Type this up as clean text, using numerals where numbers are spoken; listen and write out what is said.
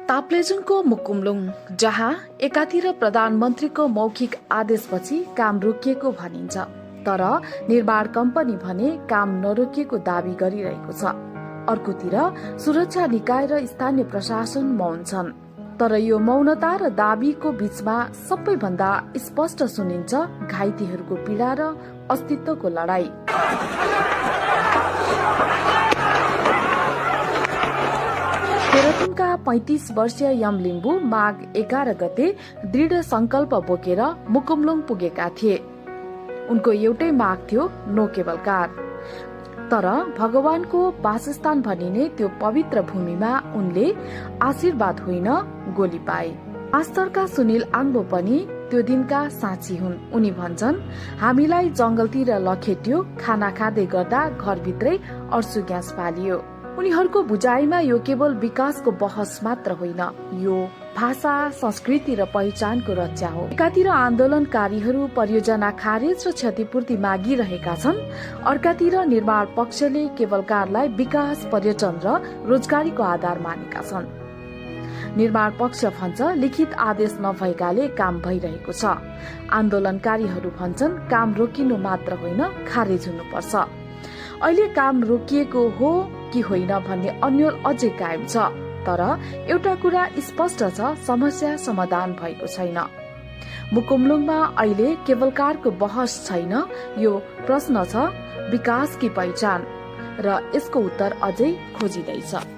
ताप्लेजुङको मुकुमलुङ, जहाँ एकातिर प्रधानमन्त्रीको मौखिक आदेशपछि काम रोकिएको भनिन्छ, तर निर्माण कम्पनी भने काम नरोकिएको दावी गरिरहेको छ। अर्कोतिर सुरक्षा निकाय र स्थानीय प्रशासन मौन छन्। तर यो मौनता र दावीको बीचमा सबैभन्दा स्पष्ट सुनिन्छ घाइतेहरूको पीडा र अस्तित्वको लडाई। तेह्रथुमका 35 वर्षीय यम लिम्बू माघ 11 गते दृढ संकल्प बोकेर मुकुमलुङ पुगेका थिए। उनको एउटै माग थियो, नो केबल कार। तर भगवानको वासस्थान भनिने त्यो पवित्र भूमिमा उनले आशीर्वाद होइन, गोली पाए। आस्तरका सुनिल आङ्बो पनि त्यो दिनका साक्षी हुन्। उनी भन्छन्, हामीलाई जंगलतिर लखेट्यो, खाना खाँदै गर्दा घरभित्रै अर्सु ग्यास फालियो। उनीहरूको बुझाइमा यो केवल विकासको बहस मात्र होइन, यो भाषा, संस्कृति र पहिचानको रक्षा हो। एकातिर आन्दोलनकारीहरू परियोजना खारेज र क्षतिपूर्ति मागिरहेका छन्, अर्कातिर निर्माण पक्षले केबल कारलाई विकास, पर्यटन र रोजगारीको आधार मानेका छन्। निर्माण पक्ष भन्छ लिखित आदेश नभएकाले काम भइरहेको छ। आन्दोलनकारीहरू भन्छन् काम रोकिनु मात्र होइन, खारेज हुनुपर्छ। अहिले काम रोकिएको हो कि होइन भन्ने अन्यल अझै कायम छ। तर एउटा कुरा स्पष्ट छ, समस्या समाधान भएको छैन। मुकुमलुङमा अहिले केबल कारको बहस छैन, यो प्रश्न छ विकास की पहिचान, र यसको उत्तर अझै खोजिँदैछ।